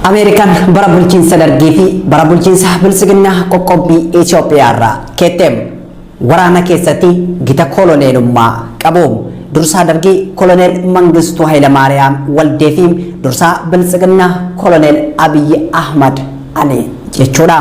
Ameerikaan bara bulchiinsa Dargii fi bara bulchiinsa Biltsiginnaa qoqqobbii Itoophiyaa irraa keette. Waraana keessatti gita koloneelummaa qabu. Dursaa Dargii Koloneel Mangistuu Hayilamaariyaam Waldee fi dursaa Biltsiginnaa Koloneel Abiyyi Ahmad Ali jechuudha.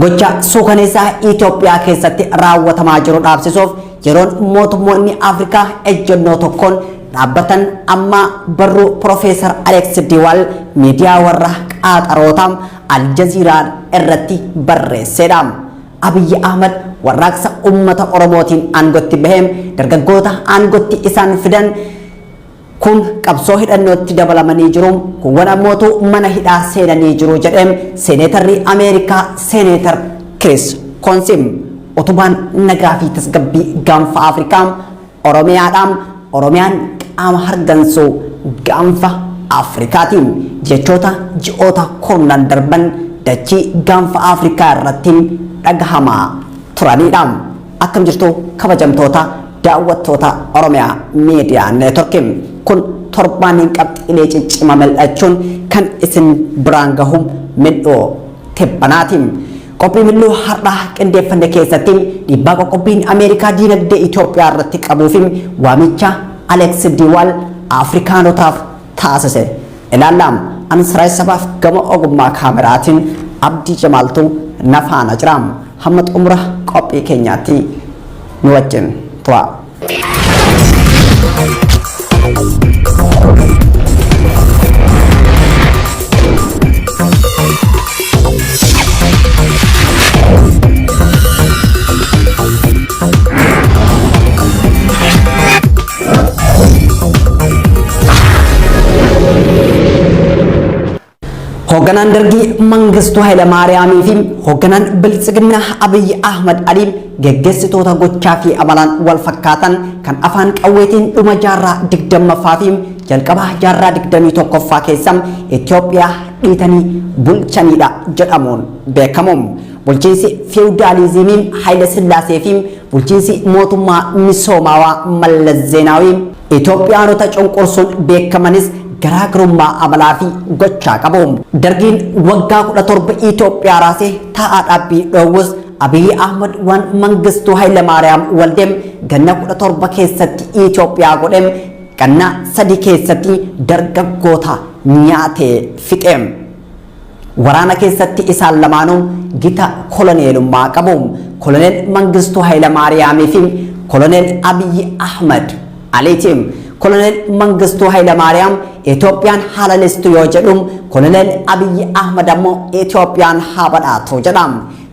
Gocha suukaneessaa Itoophiyaa keessatti raawwatamaa jiru dhaabsisuuf yeroon mootummoonni Afrikaa ejjennoo tokkoon dhaabbatan amma barruu Piroofeesar Aleeks Diwaal miidiyaa warra qaaxaroota Aljaziiraa irratti barreessedha. Abiyyi Ahmad warraaqsa uummata Oromootiin aangotti bahee dargaggoota aangotti isaan fidan kun qabsoo hidhannootti dabalamanii jiru, kuuwwan ammootu mana hidhaa seenanii jiru jedhee seeneetarri Ameerikaa Seeneetar Kiriis Koonsi. Utubaan nagaa fi tasgabbii gaanfa Afrikaa Oromiyaadha. Oromiyaan qaama hargansuu gaanfa Afrikaati. Jechoota ji'oota kurnan darban dachii gaanfa Afrikaa irratti dhagahamaa turanidha. Akkam jirtu kabajamtoota daawwattoota Oromiyaa Miidiyaa Neetworkii. Kun torbaaniin qabxiilee ciccima mil'achuun kan isin biraan gahu mil'uu tibbanaati. Qophii mil'uu har'aa qindeeffanne keessatti dhiibbaa qoqqobbiin Ameerikaa diinagdee Itoophiyaa irratti qabuu fi waamicha Aleeks Diwaal Afrikaanotaaf taasise ilaalla. Ansiraay sabaaf gama ogummaa kaameraatiin Abdii Jamaaltu na faana jira. Hamma xumura qophii keenyaatti nu wajjin tura. Hoogganaan Dargii Mangistuu Hayilamaariyaamii fi hoogganaan Biltsiginnaa Abiyyi Ahmad Alii geggeessitoota gochaa fi amalaan wal fakkaatan kan afaan qawweetiin dhuma jaarraa 20ffaa fi jalqaba jaarraa 21ffaa keessa Itoophiyaa dhiitanii bulchanidha jedhamuun beekamu. Bulchiinsi fiwudaalizimii Haayile Sillaasee fi bulchiinsi mootummaa misoomaawaa Mallas Zeenaawii Itoophiyaanota cunqursuun beekamanis garaagarummaa amalaa fi gochaa qabu. Dargiin waggaa 17 Itoophiyaa raasee taa'aa dhaabbii dhoowwus Abiyyi Ahmad waan Mangistuu Hayilamaariyaam Waldeem ganna 17 keessatti Itoophiyaa godhe ganna 3 keessatti dargaggoota nyaatee fixe. Waraana keessatti isaan lamaanuu gita koloneelummaa qabu. Koloneel Mangistuu Hayilamaariyaamii fi Koloneel Abiyyi Ahmad Aliiti. Koloneel Mangistuu Hayilamaariyaam Itoophiyaan haa lalistu yoo jedhu, Koloneel Abiyyi Ahmad ammoo Itoophiyaan haa badhaatu jedha.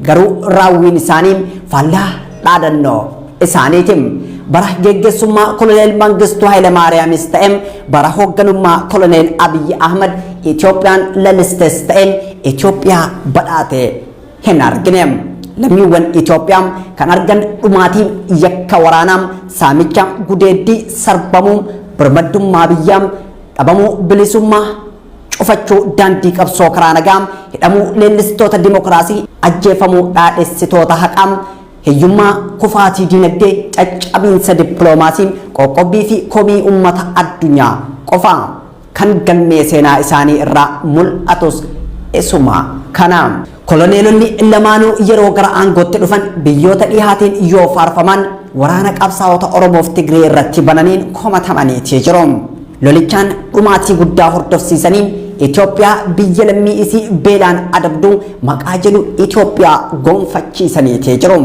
Garuu raawwiin isaanii faallaa dhaadannoo isaaniiti. Bara geggeessummaa Koloneel Mangistuu Hayilamaariyaamis ta'e bara hoogganummaa Koloneel Abiyyi Ahmad Itoophiyaan lalistes ta'e Itoophiyaa badhaate hin argine. Lammiiwwan Itoophiyaa kan argan dhumaatii yakka waraanaa, saamicha, gudeeddii, sarbamuu, birmaddummaa biyyaa, dhabamuu bilisummaa, cufachuu daandii qabsoo karaa nagaa, hidhamuu leellistoota dimokiraasii, ajjeefamuu dhaadhessitoota haqaa, hiyyummaa, kufaatii dinagdee, caccabiinsa dippiloomaasii, qoqqobbii fi komii uummata addunyaa qofa. Kan galmee seenaa isaanii irraa mul'atus isuma kana. Koloneelonni lamaanuu yeroo gara aangootti dhufan biyyoota dhihaatiin yoo faarfaman waraana qabsaa'ota Oromoof Tigree irratti bananiin komatamaniiti jiru. Lolichaan dhumaatii guddaa hordofsiisanii Itoophiyaa biyya lammii isii beelaan adabdu maqaa jedhu Itoophiyaa gonfachiisaniiti jiru.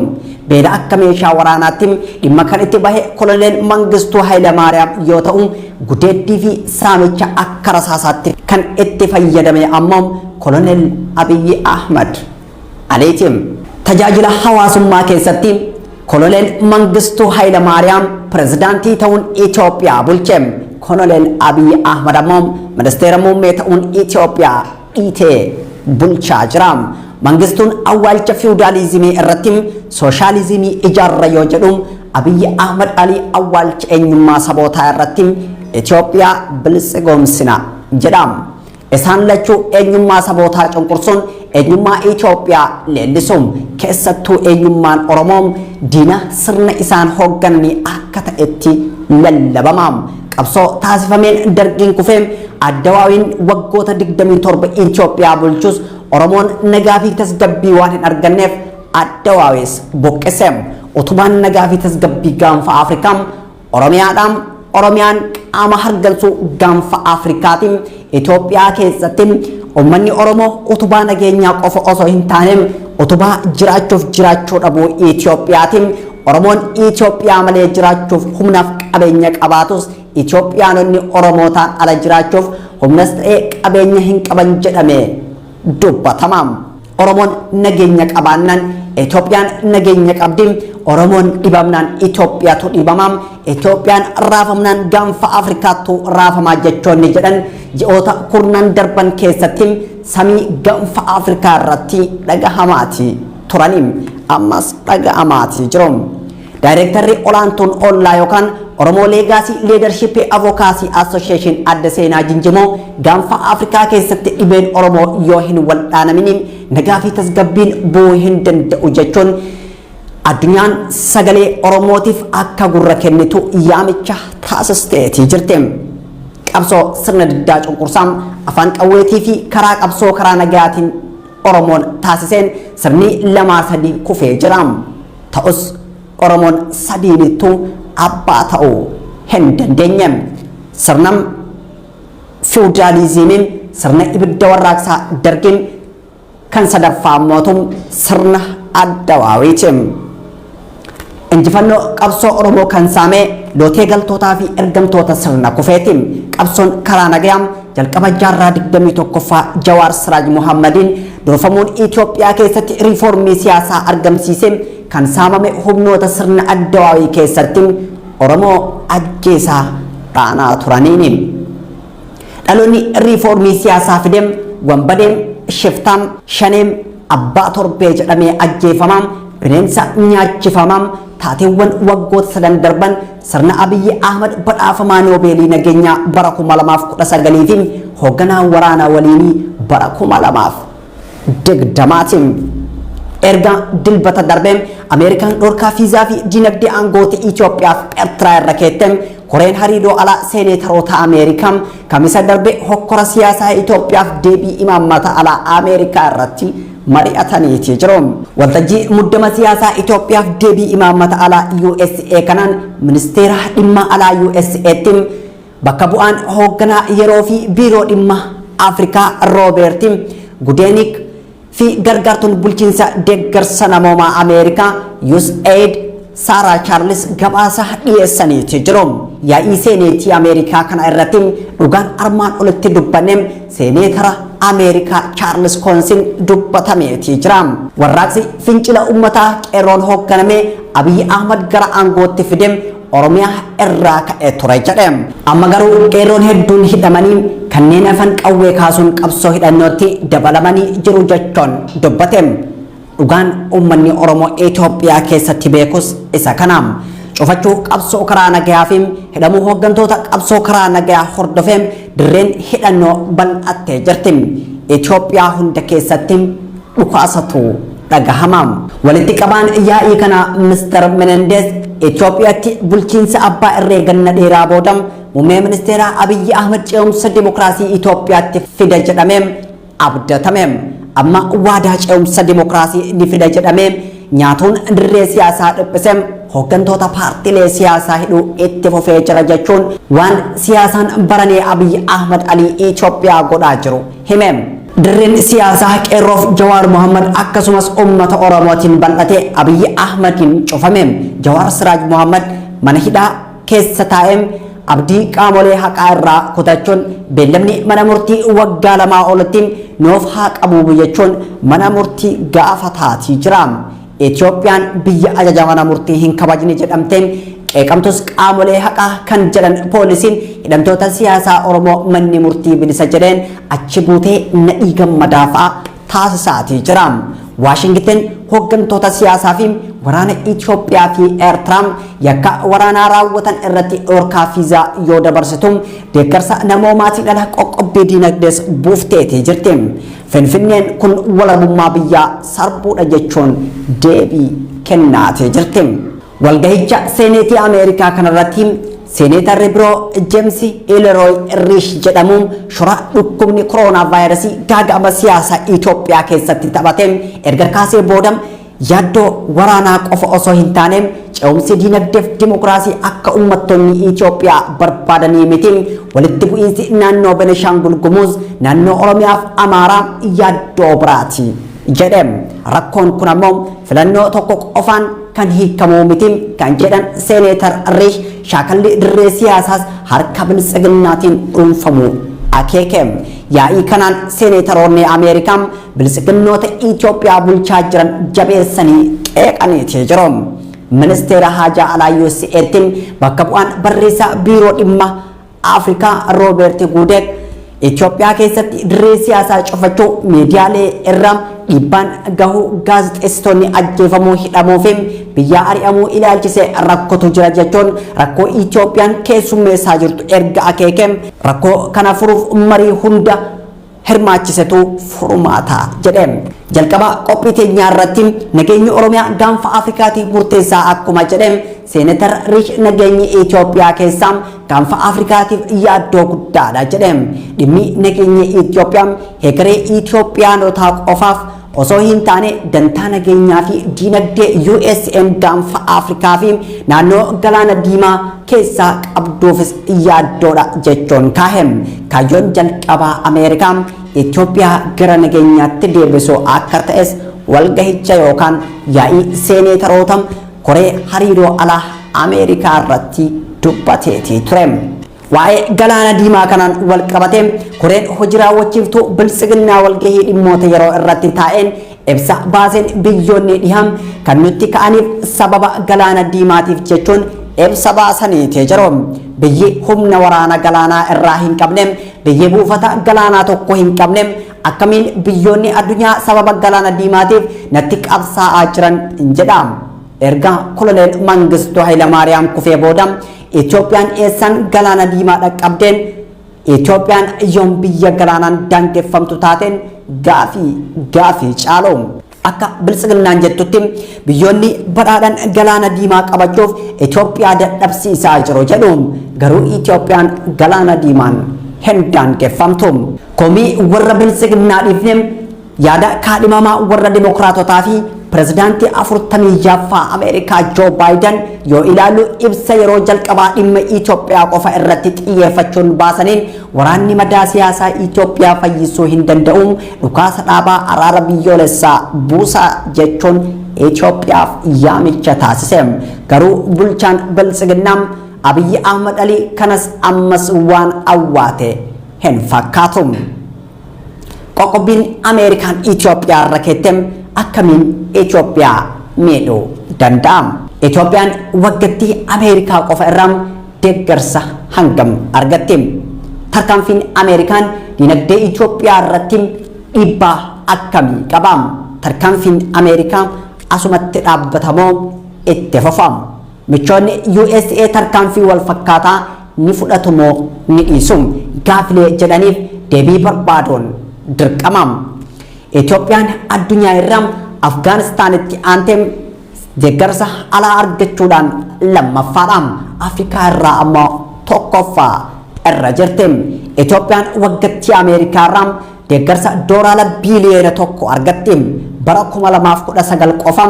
Beela akka meeshaa waraanaatti dhimma kan itti bahe Koloneel Mangistuu Hayilamaariyaam yoo ta'u, gudeeddii fi saamicha akka rasaasaatti kan itti fayyadame ammoo Koloneel Abiyyi Ahmad Aliiti. Tajaajila hawaasummaa keessatti Koloneel Mangistuu Hayilamaariyaam pirezidaantii ta'uun Itoophiyaa bulche. Koloneel Abiy Ahmad ammoo ministeera muummee ta'uun Itoophiyaa dhiitee bulchaa jira. Mangistuun awwaalcha fiwudaalizimii irratti sooshaalizimii ijaarra yoo jedhu, Abiy Ahmad Ali awwaalcha eenyummaa sabootaa irratti Itoophiyaa biltsigoomsina jedha. Isaan lachuu eenyummaa sabootaa cunqursuun eenyummaa Itoophiyaa leellisu. Keessattuu eenyummaan Oromoo diina sirna isaan hooggananii akka ta'etti lallabama. Qabsoo taasifameen dargiin kufee addawaawiin waggoota 27 Itoophiyaa bulchus Oromoon nagaa fi tasgabbii waan hin arganneef addawaawis buqqise. Utubaan nagaa fi tasgabbii gaanfa Afrikaa Oromiyaadhaan. Oromiyaan qaama hargansuu gaanfa Afrikaati. Itoophiyaa keessatti uummanni Oromoo utubaa nageenyaa qofa osoo hin taane utubaa jiraachuuf jiraachuu dhabuu Itoophiyaati. Oromoon Itoophiyaa malee jiraachuuf humnaaf qabeenya qabaatus Itoophiyaanonni Oromootaan ala jiraachuuf humnas ta'ee qabeenya hin qaban jedhamee dubbatama. Oromoon nageenya qabaannaan Itoophiyaan nageenya qabdi. Oromoon dhibamnaan Itoophiyaatu dhibama. Itoophiyaan raafamnaan gaanfa Afrikaattu raafamaa jechoonni jedhan ji'oota kurnan darban keessatti samii gaanfa Afrikaa irratti dhagahamaati turani. Ammas dhagahamaati jiru. Daayirektarri olaantuun OLLAA yookaan Oromoo Legacy Leadership Advocacy Association Adde Seenaa Jinjimoo gaanfa Afrikaa keessatti dhibeen Oromoo yoo hin waldhaanamin nagaa fi tasgabbiin bu'uu hin danda'u jechuun addunyaan sagalee Oromootiif akka gurra kennitu yaamicha taasisteetii jirti. Qabsoo sirna diddaa cunqursaa afaan qawweetii fi karaa qabsoo karaa nagaatiin Oromoon taasiseen sirni 2-3 kufee jira. Ta'us Oromoon sadiinittuu abbaa ta'uu hin dandeenye. Sirna fiwudaalizimiin, sirna ibidda warraaqsaa dargiin, kan sadaffaa mootum sirna addawaawiiti. Injifannoo qabsoo Oromoo kan saamee lootee galtootaa fi ergamtoota sirna kufeeti. Qabsoon karaa nagayaa jalqaba jaarraa 21ffaa Jawaar Siraaj Muhammadiin durfamuun Itoophiyaa keessatti riifoormii siyaasaa argamsiise kan saamame humnoota sirna addawaawii keessatti Oromoo ajjeesaa dhaanaa turaniini. Dhaloonni riifoormii siyaasaa fidem wanbadeem, shiftaam, shaneem, abbaa torbee jedhamee ajjeefamaam, bineensa nyaachifamaam. Taateewwan waggoota sadan darban sirna Abiyyi Ahmad badhaafamaa Noobeelii nageenyaa bara 2019 fi hoogganaa waraanaa waliinii bara 2020ti. Erga dilbata darbee Ameerikaan dhorkaa fiizaa fi dinagdee aangoota Itoophiyaa fi Eertiraa irra keette, koreen hariiroo alaa seeneetaroota Ameerikaa kamisa darbe hokkora siyaasaa Itoophiyaaf deebii imaammata alaa Ameerikaa irratti mari'ataniiti jiru. Waltajjii muddama siyaasaa Itoophiyaaf deebii imaammata alaa USA kanaan ministeera dhimma alaa USAtti bakka bu'aan hoogganaa yeroo fi biiroo dhimma Afrikaa Roobeerti Gudeenik fi gargaartuun bulchiinsa deeggarsa namoomaa Ameerikaa USAID Saaraa Chaarlis gabaasa dhiyeessaniiti jiru. Yaa'ii seeneetii Ameerikaa kana irratti dhugaan armaan olitti dubbanne seeneetara Ameerikaa Chaarlis Koonsin dubbatameeti jira. Warraaqsi fincila uummataa qeerroon hoogganamee Abiyyi Ahmad gara aangootti fide Oromiyaa irraa ka'ee ture jedhe. Amma garuu qeerroon hedduun hidhamanii kanneen hafan qawwee kaasuun qabsoo hidhannootti dabalamanii jiru jechuun dubbate. Dhugaan uummanni Oromoo Itoophiyaa keessatti beekus isa kana. Cufachuu qabsoo karaa nagayaa fi hidhamuu hooggantoota qabsoo karaa nagayaa hordofee dirreen hidhannoo bal'attee jirti. Itoophiyaa hunda keessatti dhukaasatu dhagahama. Walitti qabaan yaa'ii kana Mr. Menendez Itoophiyaatti bulchiinsa abbaa irree ganna dheeraa booda muummee ministeeraa Abiyyi Ahmad ce'umsa dimokiraasii Itoophiyaatti fida jedhamee abdatame. Amma waadaa ce'umsa dimokiraasii ni fida jedhamee nyaatuun dirree siyaasaa dhiphise hooggantoota paartiilee siyaasaa hidhuu itti fufee jira jechuun waan siyaasaan baranee Abiyyi Ahmad Alii Itoophiyaa godhaa jiru hime. Dirreen siyaasaa qeerroof Jawaar Mohammad akkasumas uummata Oromootiin bal'ate Abiyyi Ahmadiin cufame. Jawaar Siraaj Mohammad mana hidhaa keessa taa'ee abdii qaamolee haqaa irraa kutachuun beellamni mana murtii waggaa 2 olitti nuuf haa qabu jechuun mana murtii gaafataatii jira. Itoophiyaan biyya ajaja mana murtii hin kabajne jedhamteen qeeqamtus qaamolee haqaa kan jedhan poolisiin hidhamtoota siyaasaa Oromoo manni murtii bilisa jedheen achi buutee Nadhii Gammadaa fa'aa taasisaatii jira. Waashingiten hooggantoota siyaasaa fi waraana Itoophiyaa fi Eertiraa yakka waraanaa raawwatan irratti dhorkaa fiizaa yoo dabarsitu deeggarsa namoomaatiin ala qoqqobbii diinagdees buufteetii jirti. Finfinneen kun walabummaa biyyaa sarbuudha jechuun deebii kennaatee jirti. Walgahicha Seeneetii Ameerikaa kanarratti Seeneetarri biroo Jeems Ilerooy Riish jedhamuun shora dhukkubni kooroonaa vaayirasii gaaga'ama siyaasaa Itoophiyaa keessatti taphate erga kaasee booda yaaddoo waraanaa qofa osoo hin taane ce'umsi diinagdeef dimokiraasii akka uummattoonni Itoophiyaa barbaadanii miti. Walitti bu'iinsi naannoo Benishaangul Gumuz, naannoo Oromiyaaf Amaaraa yaaddoo biraati jedhe. Rakkoon kun ammoo filannoo tokko qofaan kan hiikamuu miti kan jedhan Seeneetar Riish shaakalli dirree siyaasaas harka biltsiginnaatiin dhuunfamuu akeeke. Yaa'ii kanaan seeneetaroonni Ameerikaa biltsiginnoota Itoophiyaa bulchaa jiran jabeessanii qeeqaniitii jiru. Ministeera Haajaa Alaa USA'tti bakka bu'aan barreessaa biiroo dhimma Afrikaa Rooberti Guudek Itoophiyaa keessatti dirree siyaasaa cufachuu, miidiyaalee irra dhiibbaan gahuu, gaazexeessitoonni ajjeefamuu, hidhamuu fi biyyaa ari'amuu ilaalchisee rakkotu jira jechuun rakkoo Itoophiyaan keessummeessaa jirtu erga akeeke rakkoo kana furuuf marii hunda hirmaachisetu furmaata jedhe. Jalqaba qophii teenyaa irratti nageenyi Oromiyaa gaanfa Afrikaatiif murteessaa akkuma jedhe Seenetar Riish nageenyi Itoophiyaa keessaa gaanfa Afrikaatiif yaaddoo guddaadha jedhe. Dhimmi nageenyi Itoophiyaa hegeree Itoophiyaanotaa qofaaf osoo hin taane dantaa nageenyaa fi diinagdee USN gaanfa Afrikaa fi naannoo galaana diimaa keessaa qabduufis yaaddoodha jechuun kaahe. Kaayyoon jalqabaa Ameerikaa Itoophiyaa gara nageenyaatti deebisuu akka ta'es walgahicha yookaan yaa'ii seeneetaroota koree hariiroo alaa Ameerikaa irratti dubbateetii ture. Waa'ee galaana diimaa kanaan wal qabate koreen hojii raawwachiiftuu biltsiginnaa walgahii dhimmoota yeroo irratti taa'een ibsa baaseen biyyoonni dhihaa kan nutti ka'aniif sababa galaana diimaatiif jechuun ibsa baasaniitii jiru. Biyyi humna waraana galaanaa irraa hin qabne, biyyi buufata galaanaa tokko hin qabne akkamiin biyyoonni addunyaa sababa galaana diimaatiif natti qabsaa'aa jiran jedha. Erga Koloneel Mangistuu Hayilamaariyaam kufee booda Itoophiyaan eessaan galaana diimaa dhaqqabdeen, Itoophiyaan yoom biyya galaanaan daangeffamtu taateen gaafii caalu. Akka biltsiginnaan jettutti biyyoonni badhaadhan galaana diimaa qabachuuf Itoophiyaa dadhabsiisaa jiru jedhu. Garuu Itoophiyaan galaana diimaan hin daangeffamtu. Komii warra biltsiginnaa dhiifne yaada kaadhimamaa warra dimokiraatotaa fi pirezidaantii 46ffaa Ameerikaa Joo Baayiden yoo ilaallu ibsa yeroo jalqabaa dhimma Itoophiyaa qofa irratti xiyyeeffachuun baasaniin waraanni madaa siyaasaa Itoophiyaa fayyisuu hin danda'u, dhukaasa dhaabaa araara biyyoolessaa buusaa jechuun Itoophiyaaf yaamicha taasise. Garuu bulchaan biltsiginnaa Abiyyi Ahmad Ali kanas ammas waan awwaate hin fakkaatu. Qoqqobbiin Ameerikaan Itoophiyaa irra keette akkamiin Itoophiyaa miidhuu danda'a? Itoophiyaan waggattii Ameerikaa qofa irraa deeggarsa hangam argatti? Tarkaanfiin Ameerikaan dinagdee Itoophiyaa irratti dhiibbaa akkamii qaba? Tarkaanfiin Ameerikaa asumatti dhaabbatamoo itti fufa? Michoonni USA tarkaanfii wal fakkaataa ni fudhatu moo ni dhiisu? Gaafilee jedhaniif deebii barbaaduun dirqama. Itoophiyaan addunyaa irraa Afgaanistaanitti aantee deeggarsa alaa argachuudhaan lammaffaadha. Afrikaa irraa ammoo tokkoffaa irra jirti. Itoophiyaan waggattii Ameerikaa irraa deeggarsa doolaara biiliyoona 1 argatti. Bara 2019 qofa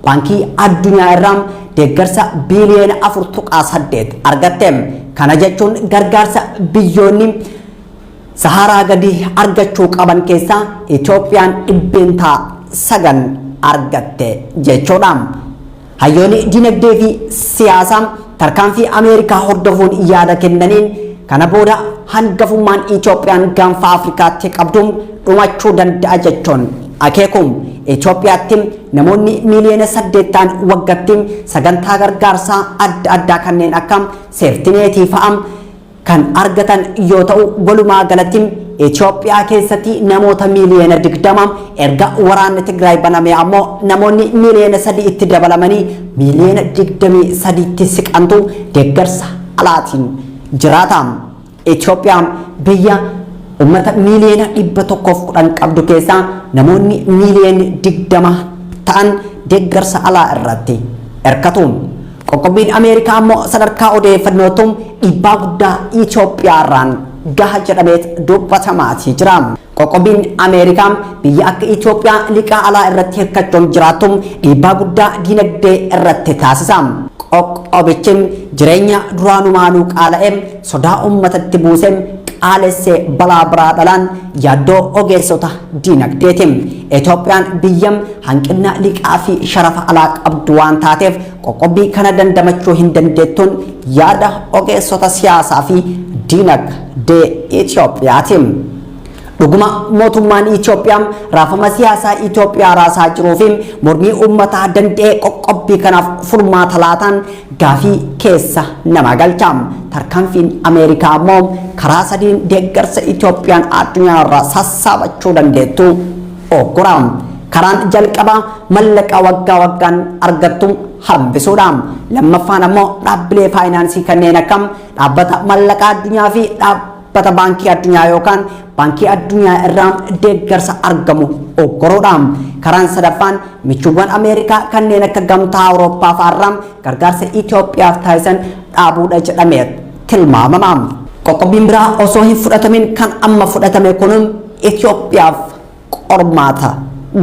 baankii addunyaa irraa deeggarsa biiliyoona 4.8 argatte. Kana jechuun gargaarsa biyyoonni Saharaa gadi argachuu qaban keessaa Itoophiyaan 9% argatte jechuudha. Hayyoonni dinagdee fi siyaasaa tarkaanfii Ameerikaa hordofuun yaada kennaniin kana booda hangafummaan Itoophiyaan gaanfa Afrikaatti qabdu dhumachuu danda'a jechuun akeeku. Itoophiyaatti namoonni miiliyoona 8 ta'an waggaatti sagantaa gargaarsaa adda addaa kanneen akka seeftineetii fa'a kan argatan yoo ta'u, walumaa galatti Itoophiyaa keessatti namoota miiliyoona 20, erga waraanni Tigraay baname ammoo namoonni miiliyoona 3 itti dabalamanii miiliyoona 23tti siqantu deeggarsa alaatiin jiraata. Itoophiyaan biyya uummata miiliyoona 110 qabdu keessaa namoonni miiliyoona 20 ta'an deeggarsa alaa irratti hirkatu. Qoqqobbiin Ameerikaa ammoo sadarkaa odeeffannootu dhiibbaa guddaa Itoophiyaa irraan gaha jedhameet dubbatamaatii jira. Qoqqobbiin Ameerikaa biyya akka Itoophiyaa liqaa alaa irratti hirkachuun jiraattu dhiibbaa guddaa diinagdee irratti taasisa. Qoqqobichi jireenya duraanumaanuu qaala'ee sodaa uummatatti buusee qaalessee balaa biraa dhalaan yaaddoo ogeessota diinagdeeti. Itoophiyaan biyya hanqina liqaa fi sharafa alaa qabdu waan taateef qoqqobbii kana dandamachuu hin dandeettuun yaada ogeessota siyaasaa fi diinagdee Itoophiyaati. Dhuguma mootummaan Itoophiyaa raafama siyaasaa Itoophiyaa raasaa jiruu fi mormii uummataa danda'ee qoqqobbii kanaaf furmaata laataan gaafii keessa nama galcha. Tarkaanfiin Ameerikaa ammoo karaa sadiin deeggarsa Itoophiyaan addunyaa irraa sassaabachuu dandeettu oggora. Karaan jalqabaa mallaqa waggaa waggaan argattu hambisuudha. Lammaffaan ammoo dhaabbilee faayinaansii kanneen akka Dhaabbata Mallaqaa Addunyaa fi Dhaabbata Baankii Addunyaa yookaan Baankii Addunyaa irraa deeggarsa argamu oggoruudha. Karaan sadaffaan michuuwwan Ameerikaa kanneen akka Gamtaa Awurooppaa fa'aarraa gargaarsa Itoophiyaaf taasisan dhaabuudha jedhamee tilmaamama. Qoqqobbiin biraa osoo hin fudhatamin kan amma fudhatame kun Itoophiyaaf qormaata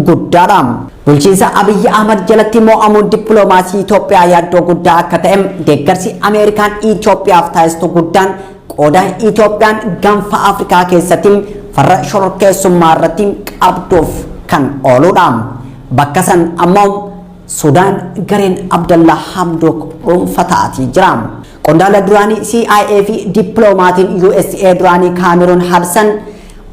guddaadha. Bulchiinsa Abiyyi Ahmad jalatti mo'amuun dippiloomaasii Itoophiyaa yaaddoo guddaa akka ta'e, deeggarsi Ameerikaan Itoophiyaaf taasistu guddaan qooda Itoophiyaan Gaanfa Afrikaa keessatti farra shororkeessummaa irratti qabduuf kan ooludha. Bakka san ammoo Sudaan gareen Abdallaa Hamdook dhuunfataatii jira. Qondaala duraanii CIA fi dippiloomaatiin USA duraanii Kaameroon Hudson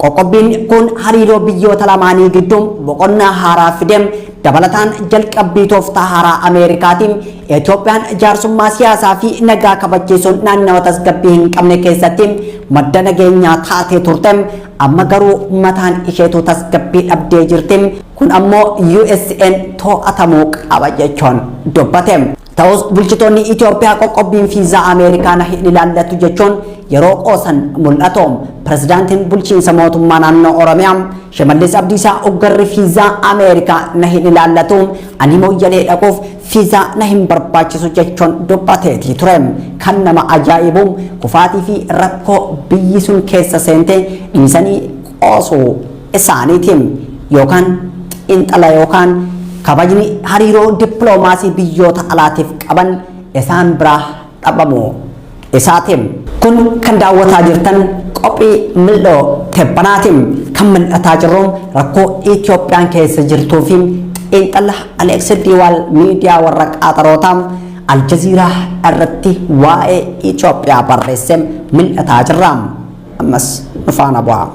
qoqqobbiin kun hariiroo biyyoota lamaanii gidduu boqonnaa haaraa fide, dabalataan jalqabbii tooftaa haaraa Ameerikaatiin Itoophiyaan jaarsummaa siyaasaa fi nagaa kabachiisuun naannawa tasgabbii hin qabne keessatti madda nageenyaa taatee turte, amma garuu mataan isheetu tasgabbii dhabdee jirti, kun ammoo USN to'atamuu qaba jechuun dubbate. Ta'us bulchitoonni Itoophiyaa qoqqobbiin fiizaa Ameerikaa na hin ilaallatu jechuun yeroo qoosan mul'atu. Pirezidaantiin bulchiinsa mootummaa naannoo Oromiyaa Shimallis Abdiisaa uggarri fiizaa Ameerikaa na hin ilaallatu, ani Mooyyalee dhaquuf fiizaa na hin barbaachisu jechuun dubbateetii ture. Kan nama ajaa'ibu kufaatii fi rakkoo biyyi sun keessa seente dhiisanii qoosuu isaaniiti. Yookaan xiinxala yookaan kabajni hariiroo dippiloomaasii biyyoota alaatiif qaban isaan biraa dhabamu isaati. Kun kan daawwataa jirtan qophii mil'oo tebbanaati. Kan mil'ataa jirru rakkoo Itoophiyaan keessa jirtuu fi xiinxala Aleeks Diwaal miidiyaa warra qaaxarootaa Aljaziiraa irratti waa'ee Itoophiyaa barreesse mil'ataa jirra. Ammas nu faana bu'aa.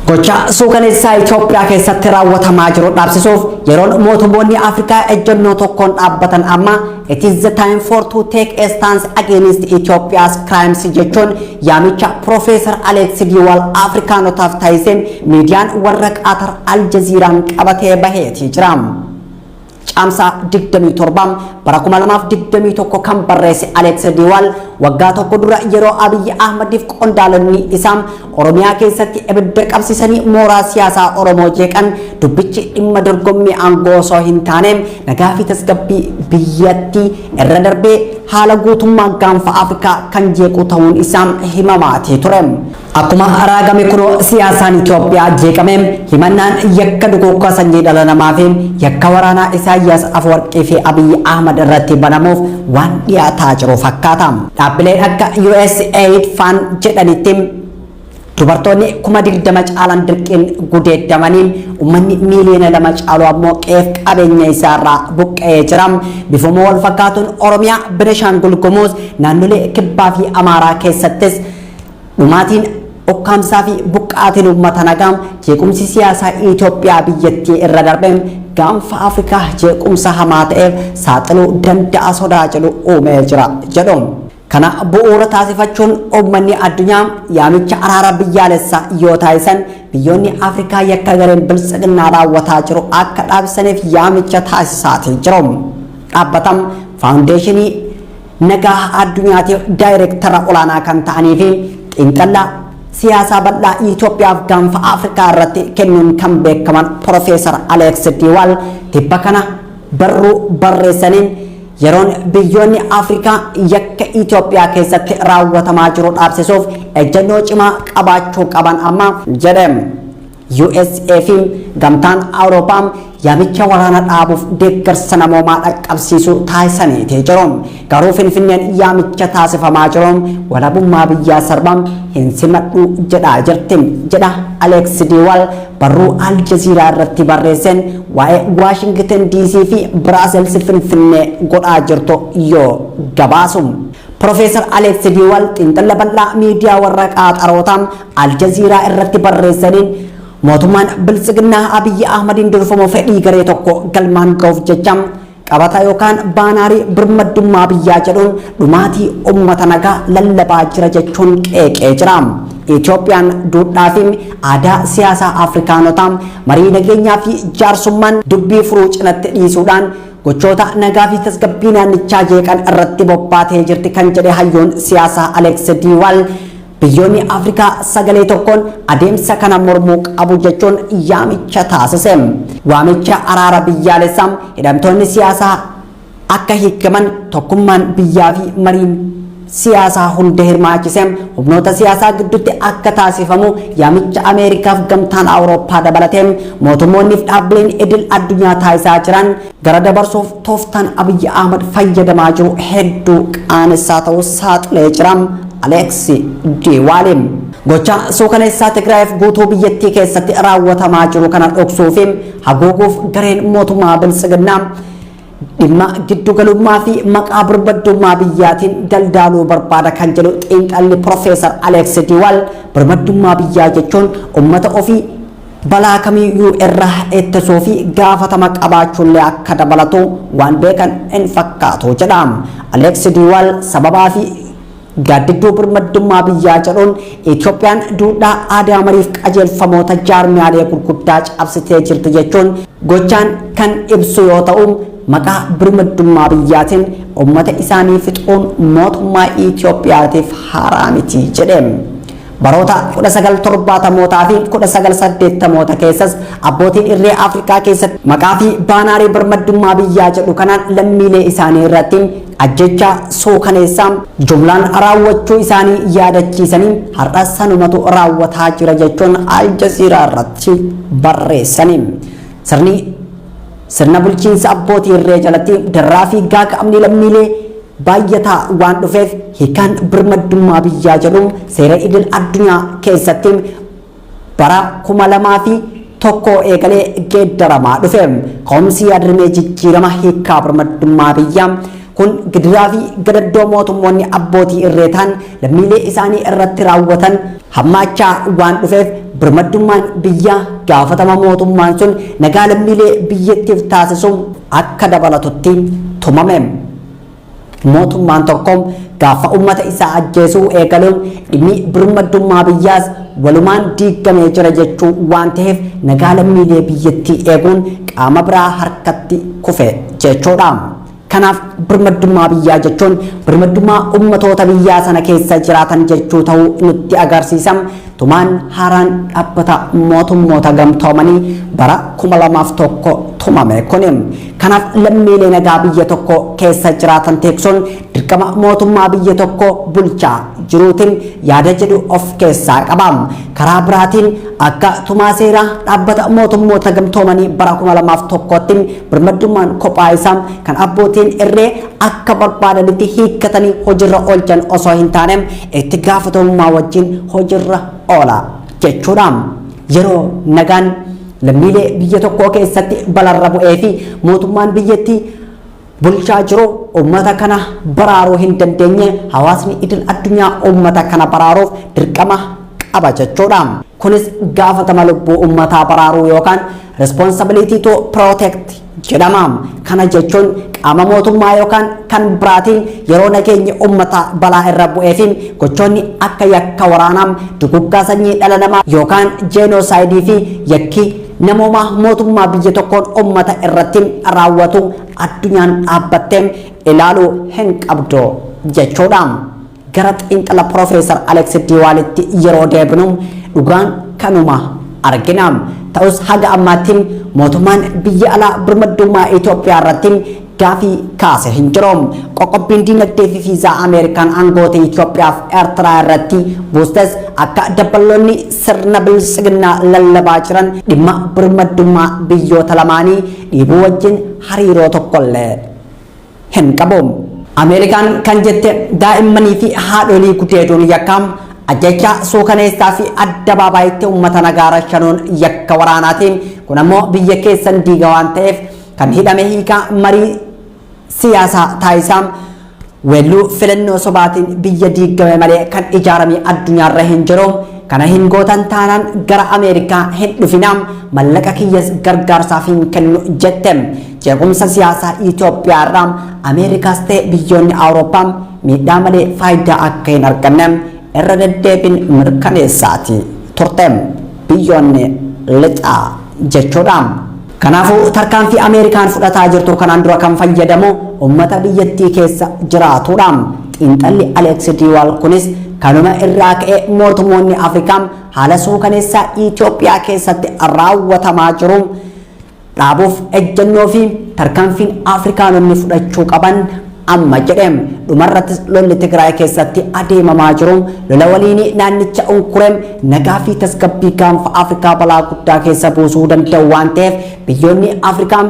Gocha suukaneessaa Itoophiyaa keessatti raawwatamaa jiru dhaabsisuuf yeroon mootummoonni Afrikaa ejjennoo tokkoon dhaabbatan amma, "It is the time for to take a stance against Ethiopia's crimes" jechuun yaamicha Profeesar Aleeks Diwaal Afrikaanotaaf taasiseen miidiyaan warra Qaatar Al Jazeeraan qabatee baheetii jira. Caamsaa 27 bara 2021 kan barreesse Aleeks Diwaal, waggaa tokko dura yeroo Abiyyi Ahmadiif qondaalonni isaa Oromiyaa keessatti ibidda qabsiisanii mooraa siyaasaa Oromoo jeeqan, dubbichi dhimma dorgommii aangoo osoo hin taane nagaa fi tasgabbii biyyattii irra darbee haala guutummaa gaanfa Afrikaa kan jeequ ta'uun isaa himamaatii ture. Akkuma raagame kunoo siyaasaan Itoophiyaa jeeqame himannaan yakka duguuggaa sanyii dhala namaa fi yakka waraanaa Isaayyaas Afwerqii fi Abiyyi Ahmad irratti banamuuf waan dhiyaataa jiru fakkaata. Dhaabbileen akka USAID faan jedhanitti dubartoonni 20,000 caalan dirqiin gudeeddamanii uummanni miiliyoona 2 caalu ammoo qe'eef qabeenya isaarraa buqqa'ee jira. Bifuma wal fakkaatuun Oromiyaa, Benishaangul Gumuz, naannolee Kibbaa fi Amaaraa keessattis dhumaatiin ukkaamsaa fi buqqaatiin uummata nagaa jeequmsi siyaasaa Itoophiyaa biyyattii irra darbe gaanfa Afrikaa jeequmsa hamaa ta'eef saaxiluu danda'a sodaa jedhu uumee jira jedhu. Kana bu'uura taasifachuun uummanni addunyaa yaamicha araara biyyaalessaa yoo taasisan biyyoonni Afrikaa yakka gareen biltsiginnaa raawwataa jiru akka dhaabsaniif yaamicha taasisaatii jiru. Dhaabbatam faawundeeshinii nagaa addunyaatiif daayireektara olaanaa kan ta'anii fi xiinxalaa siyaasaa bal'aa Itoophiyaaf gaanfa Afrikaa irratti kennuun kan beekaman Profeesar Aleeks Diwaal tibba kana barruu barreessaniin yeroon biyyoonni Afrikaa yakka Itoophiyaa keessatti raawwatamaa jiru dhaabsisuuf ejjennoo cimaa qabaachuu qaban amma jedhe. USA fi gamtaan Awurooppaa yaamicha waraana dhaabuuf deeggarsa namoomaa dhaqqabsiisuu taasisaniitii jiru. Garuu Finfinneen yaamicha taasifamaa jiru walabummaa biyyaa sarbaa hin simadhu jedhaa jirti jedha Aleeks Diwaal barruu Al Jazeera irratti barreesseen waa'ee Waashingtan DC fi Biraasels Finfinnee godhaa jirtu yoo gabaasu. Profeesar Aleeks Diwaal xiinxala bal'aa miidiyaa warra qaaxarootaa Al Jazeera irratti barreessaniin mootummaan biltsiginnaa Abiyyi Ahmadiin durfamu fedhii garee tokko galmaan ga'uuf jecha qabata yookaan baanaarii birmaddummaa biyyaa jedhuun dhumaatii uummata nagaa lallabaa jira jechuun qeeqee jira. Itoophiyaan duudhaa fi aadaa siyaasaa Afrikaanotaa marii nageenyaa fi jaarsummaan dubbii furuu cinatti dhiisuudhaan gochoota nagaa fi tasgabbii naannichaa jeeqan irratti bobbaatee jirti kan jedhe hayyoon siyaasaa Aleeks Diwaal biyyoonni Afrikaa sagalee tokkoon adeemsa kana mormuu qabu jechuun yaamicha taasise. Waamicha araara biyyaalessaa hidhamtoonni siyaasaa akka hiikaman tokkummaan biyyaa fi mariin siyaasaa hunda hirmaachise humnoota siyaasaa gidduutti akka taasifamu yaamicha Ameerikaaf gamtaan Awurooppaa dabalatee mootummoonni fi dhaabbileen idil addunyaa taasisaa jiran gara dabarsuuf tooftaan Abiyyi Ahmad fayyadamaa jiru hedduu qaanessaa ta'uu saaxilee jira. Aleeks Diwaal gocha suukaneessaa Tigraayiif guutuu biyyattii keessatti raawwatamaa jiru kana dhoksuu fi haguuguuf gareen mootummaa biltsiginnaa dhimma giddugalummaa fi maqaa birmaddummaa biyyaatiin daldaaluu barbaada kan jedhu xiinxalli Profeesar Aleeks Diwaal birmaddummaa biyyaa jechuun uummata ofii balaa kamiyyuu irraa ittisuu fi gaafatama qabaachuullee akka dabalatu waan beekan hin fakkaatu jedha. Aleeks Diwaal sababaa fi gaaddidduu birmaddummaa biyyaa jedhuun Itoophiyaan duudhaa aadaa mariif qajeelfamoota jaarmiyaalee gurguddaa cabsitee jirti jechuun gochaan kan ibsu yoo ta'u maqaa birmaddummaa biyyaatiin uummata isaanii fixuun mootummaa Itoophiyaatiif haaraa miti jedhe. Baroota 1970mootaa fi 1980moota keessas abbootiin irree Afrikaa keessatti maqaa fi baanaarii birmaddummaa biyyaa jedhu kanaan lammiilee isaanii irratti ajjecha suukaneessaa jumlaan raawwachuu isaanii yaadachiisanii har'a sanumatu raawwataa jira jechuun Al Jazeera irratti barreessanii. Sirna bulchiinsa abbootii irree jalatti darraa fi gaaga'amni lammiilee baay'ataa waan dhufeef hiikaan birmaddummaa biyyaa jedhu seera idil addunyaa keessatti bara 2001 eegalee geeddaramaa dhufe. Ka'umsi yaadrimee jijjiirama hiikaa birmaddummaa biyyaa kun gidiraa fi gadaddoo mootummoonni abbootii irree ta'an lammiilee isaanii irratti raawwatan hammaachaa waan dhufeef birmaddummaan biyyaa gaafatama mootummaan sun nagaa lammiilee biyyattiif taasisu akka dabalatutti tumame. Mootummaan tokko gaafa uummata isaa ajjeesuu eegaluun dhimmi birmaddummaa biyyaas walumaan diigamee jira jechuu waan ta'eef nagaa lammiilee biyyattii eeguun qaama biraa harkatti kufe jechuudha. Kanaaf birmaddummaa biyyaa jechuun birmaddummaa uummatoota biyyaa sana keessa jiraatan jechuu ta'uu nutti agarsiisa. Tumaan haaraan dhaabbata mootummoota gamtoomanii bara 2001 tumame kuni. Kanaaf lammiilee nagaa biyya tokko keessa jiraatan teeksuun dirqama mootummaa biyya tokko bulchaa jiruutiin yaada jedhu of keessaa qaba. Karaa biraatiin akka tumaa seeraa dhaabbata mootummoota gamtoomanii bara 2001tti birmaddummaan kophaa isaa kan abbootiin irree akka barbaadanitti hiikkatanii hojiirra oolchan osoo hin taane itti gaafatamummaa wajjin hojiirra oola jechuudha. Yeroo nagaan lammiilee biyya tokkoo keessatti balarra bu'ee fi mootummaan biyyattii bulchaa jiru uummata kana baraaruu hin dandeenye, hawaasni idil addunyaa uummata kana baraaruuf dirqama qaba jechuudha. Kunis gaafatama lubbuu uummataa baraaruu yookaan responsibility to protect jedhama. Kana jechuun qaama mootummaa yookaan kan biraatiin yeroo nageenyi uummataa balaa irra bu'ee fi gochoonni akka yakka waraanaa, duguggaa sanyii dhala namaa yookaan jeenoosaayidii fi yakki namoomaa mootummaa biyya tokkoon uummata irratti raawwatu addunyaan dhaabbattee ilaaluu hin qabdu jechuudha. Gara xiinxala Piroofeesar Aleeks Diiwaalitti yeroo deebinu dhugaan kanuma argina. Ta'us haga ammaatti mootummaan biyya alaa birmaddummaa Itoophiyaa irratti gaafii kaase hin jiru. Qoqqobbiin diinagdee fi fiizaa Ameerikaan aangoota Itoophiyaa fi Eertiraa irratti buustes akka dabballoonni sirna biltsiginnaa lallabaa jiran dhimma birmaddummaa biyyoota lamaanii dhiibuu wajjin hariiroo tokkollee hin qabu. Ameerikaan kan jette daa'immanii fi haadholii gudeeduun yakka, ajjeechaa suukaneessaa fi addabaabayitti uummata nagaa rashanuun yakka waraanaatiin, kun ammoo biyya keessan diiga waan ta'eef kan hidhame hiikaa, marii siyaasaa taasisaa, weelluu filannoo sobaatiin biyya diigame malee kan ijaarame addunyaarra hin jiru. Kana hin gootan taanaan gara Ameerikaa hin dhufinaa, mallaqa kiyyas gargaarsaaf hin kennu jette. Jeequmsa siyaasaa Itoophiyaa irraa Ameerikaas ta'e biyyoonni Awurooppaa miidhaa malee faayidaa akka hin arganne irra deddeebiin mirkaneessaati turte biyyoonni lixaa jechuudha. Kanaafuu tarkaanfii Ameerikaan fudhataa jirtu kanaan dura kan fayyadamu uummata biyyattii keessa jiraatudha. Xiinxalli Aleeks Diiwaal kunis kanuma irraa ka'ee mootummoonni Afrikaa haala suukaneessaa Itoophiyaa keessatti raawwatamaa jiru dhaabuuf ejjennoo fi tarkaanfiin Afrikaanonni fudhachuu qaban amma jedhe. Dhumarrattis lolli Tigraay keessatti adeemamaa jiru lola waliinii naannicha unkuree nagaa fi tasgabbii gaanfa Afrikaa balaa guddaa keessa buusuu danda'u waan ta'eef biyyoonni Afrikaa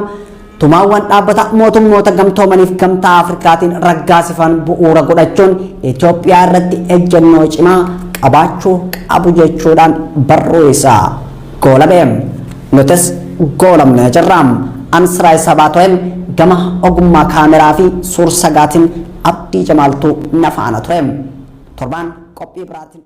tumaawwan dhaabbata mootummoota gamtoomaniif gamtaa Afrikaatiin raggaasifan bu'uura godhachuun Itoophiyaa irratti ejjennoo cimaa qabaachuu qabu jechuudhaan barruu isaa goolabe. Nutis goolamnee jirra. Ansiraay Sabaa To'em gama ogummaa kaameraa fi suur sagaatiin Abdii Jamaaltuu na faana ture. Torbaan qophii biraatiin.